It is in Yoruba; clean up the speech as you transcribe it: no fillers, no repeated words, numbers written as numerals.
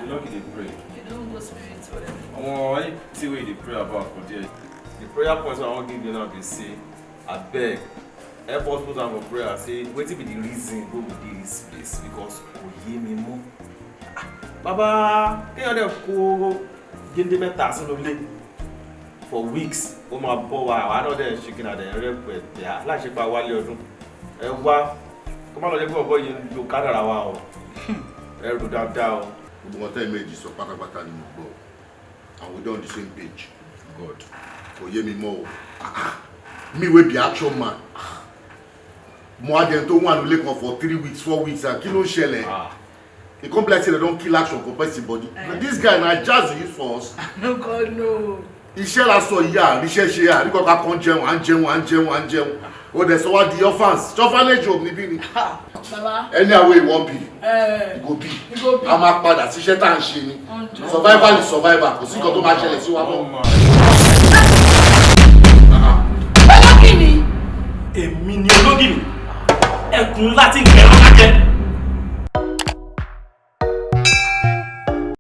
You lucky dey pray. You don go spiritual. Omo, anything wey you dey pray about for there, the prayer point wey I wan give you now be say, abeg, help us put am for prayer say wetin be the reason wey we dey this place, because kò yé mi mọ́. Ah, bàbá, kéèyàn dẹ̀ kó géńdé mẹ́ta sínú ilé for weeks, ó máa bọ́ wa, àwa náà dẹ̀ ṣe kí n àdẹ̀ rẹ̀ pẹ̀ láì ṣe pa wálé ọdún. Ẹ wá kó má lọ jẹ́ pé ọ̀bọ yìí ń lo kádàrà wa o, ẹ rò dáadáa o. Gbogbo wọn tẹ́ méjì sọ pátápátá ni mo gbọ́ and we dey on the same page. God. Kò yé mi mọ́ o. Me wey be action man, mo wá jẹun tó wà nílé kan for 3 weeks, 4 weeks, and kí ló ń ṣẹlẹ̀? E come be like say dem don kill action for person body. Na this guy, na jazz he use for us. No, God, no. Iṣẹ́ la sọ yìí, àríṣẹ́ ṣe, àríkọ̀ọ́ká kan jẹun, à ń jẹun, à ń jẹun, à ń jẹun. Ó dẹ̀ sọ wá di orphans, orphanage home níbí ni. Baba. Anyhow wey e wan be, Eh, e go be. E go be. A máa padà síṣẹ́ tá à ń ṣe ni. 100. Survival is survival. Kò sí nǹkan tó máa ṣẹlẹ̀ sí wa mọ́. Ológìní. Èmi ni ológìní, ẹkùn láti ń kẹrọ lájẹ.